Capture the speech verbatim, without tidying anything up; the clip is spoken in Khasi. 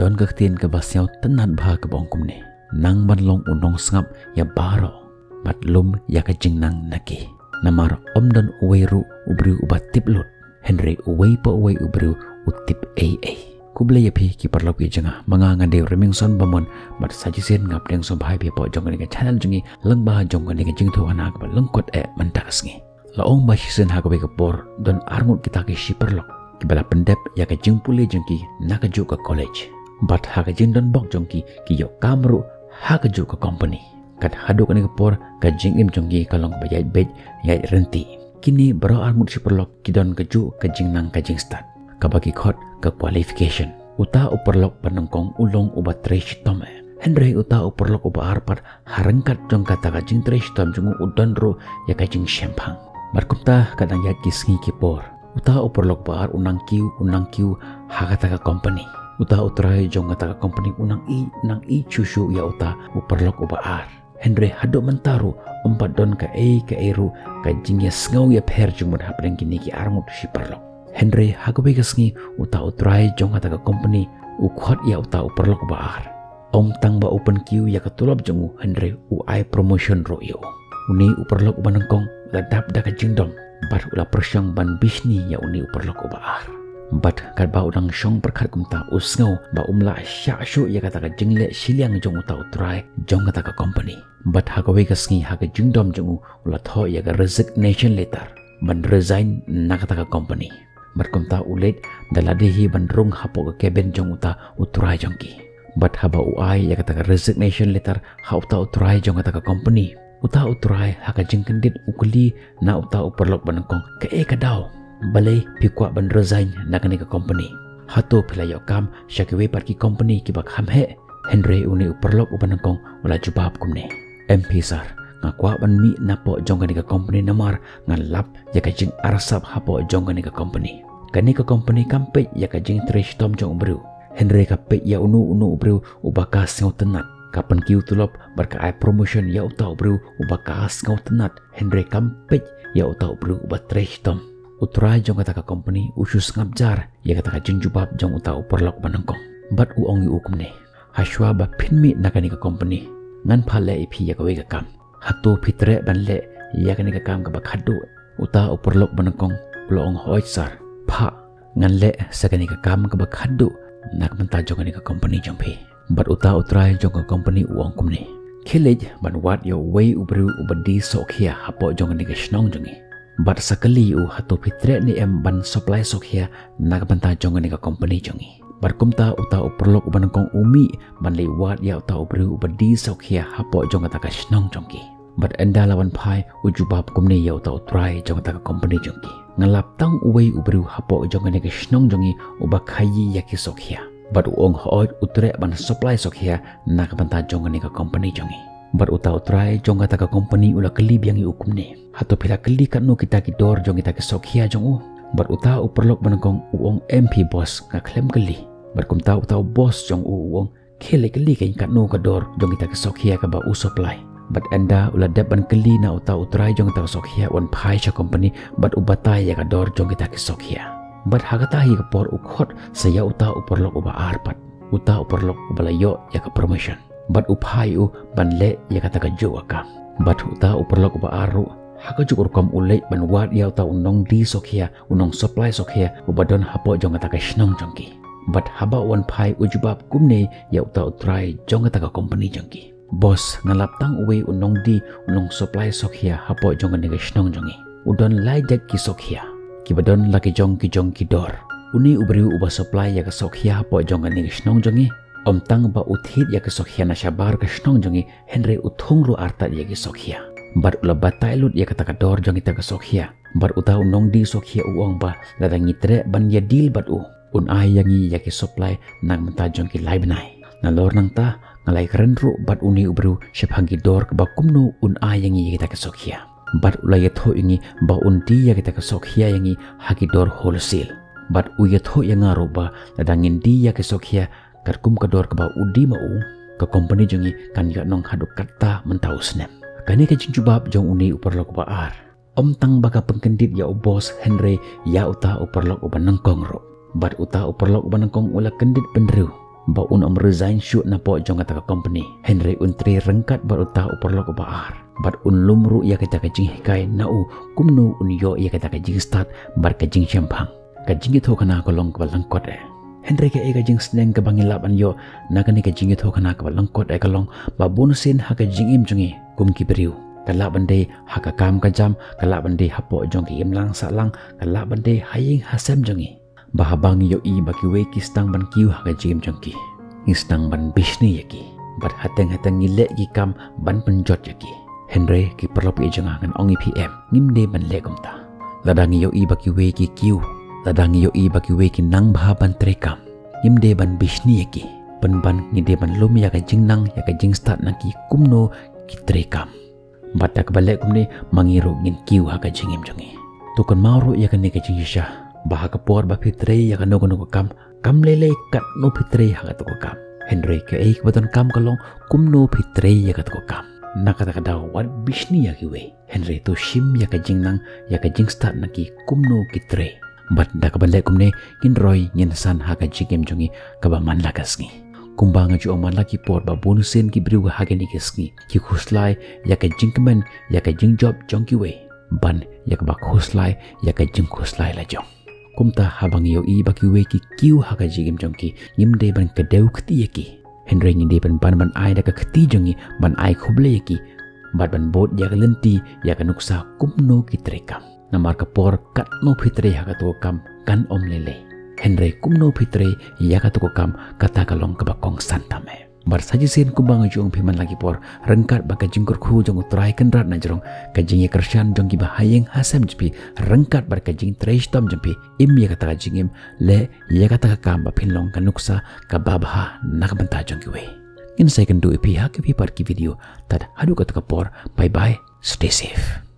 don ka ktien kaba sngewtynnad bha kaba ong kumne: Nang ban long u nongsngap ïa baroh, bad lum ïa ka jingnang na ki. Namar ym don uwei ruh u briew uba tip lut, hynrei uwei pa uwei u briew u tip ei ei. Khublei ïa phi ki paralok ki jong nga, ma nga ngan dei u Remingson Bamon, bad sa shisien nga pdiang sngewbha ïa phi hapoh jong kane ka channel jong ngi, lyngba jong kane ka jingthoh khana kaba lyngkot eh mynta ka sngi. La ong ba shisien ha kawei ka por don arngut kita ki shi paralok kiba la pyndep ïa ka jingpule jong ki na kajuh ka college, bad ha ka jingdon bok jong ki, ki ïoh kam ruh ha kajuh ka company. Kat haduh kane ka por ka jingim jong ki ka long kaba ïaid beit ïaid ryntih. Kine baroh arngut shi paralok ki don kajuh ka jingnang ka jingstad, kaba ki khot ka qualification. Uta u paralok ba nyngkong u long uba trei shitom eh, hynrei uta u paralok uba ar pat, ha ryngkat jong kata ka jingtrei shitom jong u, u don ruh ïa ka jingshemphang. Bad kumta, ka dang ïaid ki sngi ki por, uta u paralok ba ar u nang kiew, u nang kiew ha kata ka company. Uta u trai jong kata ka company u nang ïeit, u nang ïeit shuh shuh ïa uta u paralok uba ar. Hynrei haduh mynta ruh ym pat don kaei kaei ruh ka jingïasngew ïapher jingmut hapdeng kine ki arngut shi paralok. Hynrei ha kawei ka sngi uta u trai jong kata ka company u khot ïa uta u paralok uba ar. Ym tang ba u pynkiew ïa ka tulop jong u, hynrei u ai promotion ruh ïa u. Une u paralok uba nyngkong u la dap da ka jingdom, bad u la pyrshang ban bishni ïa une u paralok uba ar. Bad katba u dang shong pyrkhat kumta, u sngew ba um lah shah shuh ïa kata ka jingleh shiliang jong uta u trai jong kata ka company. Bad ha kawei ka sngi, ha ka jingdom jong u, u la thoh ïa ka resignation letter ban resign na kata ka company. Bad kumta u leit da lade hi ban rung hapoh ka cabin jong uta u trai jong ki. Bad haba u ai ïa kata ka resignation letter ha uta u trai jong kata ka company, uta u trai ha ka jingkyndit u kylli na uta u paralok ba nyngkong: "Kaei ka daw? Balei phi kwah ban resign na kane ka company? Hato phi la ïoh kam sha kiwei pat ki company kiba kham heh?" Hynrei une u paralok uba nyngkong u la jubab kumne: "Em phi sir, nga kwah ban mih napoh jong kane ka company namar nga lap ïa ka jingarsap hapoh jong kane ka company. Kane ka company kam peit ïa ka jingtrei shitom jong u briew, hynrei ka peit ïa uno uno u briew uba ka sngewtynnat. Ka pynkiew tulop bad ka ai promotion ïa uta u briew uba ka sngewtynnat, hynrei kam peit ïa uta u briew uba trei shitom." U trai jong kata ka company u shu sngap jar ïa kata ka jingjubab jong uta u paralok ba nyngkong, bad u ong ïa u kumne: "Hashwa ba phin mih na kane ka company, ngan phah leh ïa phi ïa kawei ka kam. Hato phi treh ban leh ïa kane ka kam kaba khatduh?" Uta u paralok ba nyngkong u la ong: "Hooid sir, phah, ngan leh sa kane ka kam kaba khatduh na ka bynta jong kane ka company jong phi." Bad uta u trai jong ka company u ong kumne: "Khie leit ban wad ïa uwei u briew uba die sohkhia hapoh jong kane ka shnong jong ngi, bad sa kylli ïa u hato phi treh ne em ban supply sohkhia na ka bynta jong kane ka company jong ngi." Bad kumta uta u paralok uba nyngkong u mih ban leit wad ïa uta u briew uba die sohkhia hapoh jong kata ka shnong jong ki. Bad ynda la wan phai, u jubab kumne ïa uta u trai jong kata ka company jong ki: "Nga lap tang uwei u briew hapoh jong kane ka shnong jong ngi uba khaïi ïa ki sohkhia, bad u ong hooid u treh ban supply sohkhia na ka bynta jong kane ka company jong ngi." Bad uta u trai jong kata ka company u la kylli biang ïa u kumne: "Hato phi la kylli katno kita ki dor jong kita ki sohkhia jong u?" Bad uta u paralok ba nyngkong u ong: "Em phi boss, nga khlem kylli." Bad kumta uta u boss jong u u ong: "Khie leit kylli keiñ katno ka dor jong kita ki sohkhia kaba u supply." Bad ynda u la dep ban kylli na uta u trai jong kita ki sohkhia, u wan phai sha company bad u batai ïa ka dor jong kita ki sohkhia. Bad ha kata hi ka por u khot sa ïa uta u paralok uba ar pat, uta u paralok uba la ïoh ïa ka promotion, bad u phah ïa u ban leh ïa kata kajuh ka kam. Bad uta u paralok uba ar ruh ha kajuh ka rukom u leit ban wad ïa uta u nongdie sohkhia, u nongsupply sohkhia uba don hapoh jong kata ka shnong jong ki. Bad haba u wan phai, u jubab kumne ïa uta u trai jong kata ka company jong ki: "Boss, nga lap tang uwei u nongdie, u nongsupply sohkhia hapoh jong kane ka shnong jong ngi. U don lai jait ki sohkhia, kiba don la ki jong ki jong ki dor. Une u briew uba supply ïa ka sohkhia hapoh jong kane ka shnong jong ngi, ym tang ba u thied ïa ka sohkhia na shabar ka shnong jong ngi, hynrei u thung ruh artat ïa ki sohkhia. Bad u la batai lut ïa kata ka dor jong kita ki sohkhia. Bad uta u nongdie sohkhia u ong ba lada ngi treh ban ïa deal bad u, un ai ïa ngi ïa ki supply na ka bynta jong ki lai bnai. Nalor nangta, nga la ïakren ruh bad une u briew shaphang ki dor kaba kumno un ai ïa ngi ïa kita ki sohkhia. Bad u la ïathuh ïa ngi ba un die ïa kita ki sohkhia ïa ngi ha ki dor wholesale. Bad u ïathuh ïa nga ruh ba lada ngin die ïa ki sohkhia katkum ka dor kaba u die ma u, ka company jong ngi kan ïoh nong haduh katta mynta u snem." Kane ka jingjubab jong une u paralok uba ar ym tang ba ka pynkyndit ïa u boss, hynrei ïa uta u paralok uba nyngkong ruh. Bad uta u paralok uba nyngkong u la kyndit bynriew, ba un ym resign shuh napoh jong kata ka company. Hynrei un trei ryngkat bad uta u paralok uba ar. Bad un lum ruh ïa kata ka jinghikai na u kumno un ïoh ïa kata ka jingstad bad ka jingshemphang. Ka jingïathuhkhana ka long kaba lyngkot eh. Hynrei kaei ka jingsneng kaba ngi lah ban ïoh na kane ka jingïathuhkhana kaba lyngkot eh ka long ba bun sien ha ka jingim jong ngi kum ki briew, ka lah ban dei ha ka kam ka jam, ka lah ban dei hapoh jong ki imlang sahlang, ka lah ban dei ha ïing ha sem jong ngi, ba haba ngi ïohi ba kiwei ki sdang ban kiew ha ka jingim jong ki, ngi sdang ban bishni ïa ki. Bad hateng hateng ngi leh ki kam ban pynjot ïa ki. Hynrei ki paralok jong nga, ngan ong ïa phi, em, ngim dei ban leh kumta. Lada ngi ïohi ba kiwei ki kiew, lada ngi ïohi ba kiwei ki nang bha ban treikam, ngim dei ban bishni ïa ki. Pynban ngi dei ban lum ïa ka jingnang, ïa ka jingstad na ki kumno ki treikam. Bad da kaba leh kumne ma ngi ruh ngin kiew ha ka jingim jong ngi. To kynmaw ruh ïa kane ka jingshisha, ba ha ka por ba phi trei ïa kano kano ka kam, kam lei lei katno phi trei ha kato ka kam. Hynrei kaei kaba donkam ka long kumno phi trei ïa kato ka kam. Na kata ka daw wat bishni ïa kiwei, hynrei to shim ïa ka jingnang, ïa ka jingstad na ki kumno ki trei. Bad da kaba leh kumne ngin roi ngin san ha ka jingim jong ngi kaba man la ka sngi. Kumba nga ju ong man la ki por ba bun sien ki briew ha kine ki sngi ki khuslai ïa ka jingkmen, ïa ka jingjop jong kiwei ban ïa kaba khuslai ïa ka jingkhuslai la jong. Kumta haba ngi ïohi ba kiwei ki kiew ha ka jingim jong ki, ngim dei ban kdew kti ïa ki. Hynrei ngi dei ban ban ban ai da ka kti jong ngi ban ai khublei ïa ki bad ban bud ïa ka lynti ïa ka nuksa kumno ki treikam. Namar ka por katno phi trei ha kato ka kam kan ym lei lei. Hynrei kumno phi trei ïa kato ka kam, kata ka long kaba kongsan tam eh. Bad sa shisien kumba nga ju ong phi man la ki por, ryngkat bad ka jingkyrkhu jong U Trai Kynrad na jrong, ka jingïakyrshan jong kiba ha ïing ha sem jong phi, ryngkat bad ka jingtrei shitom jong phi, im ïa kata ka jingim, leh ïa kata ka kam ba phin long ka nuksa kaba bha na ka bynta jong kiwei. Ngin sa ïakynduh ïa phi ha kiwei pat ki video. Tad haduh kato ka por, bye bye, stay safe.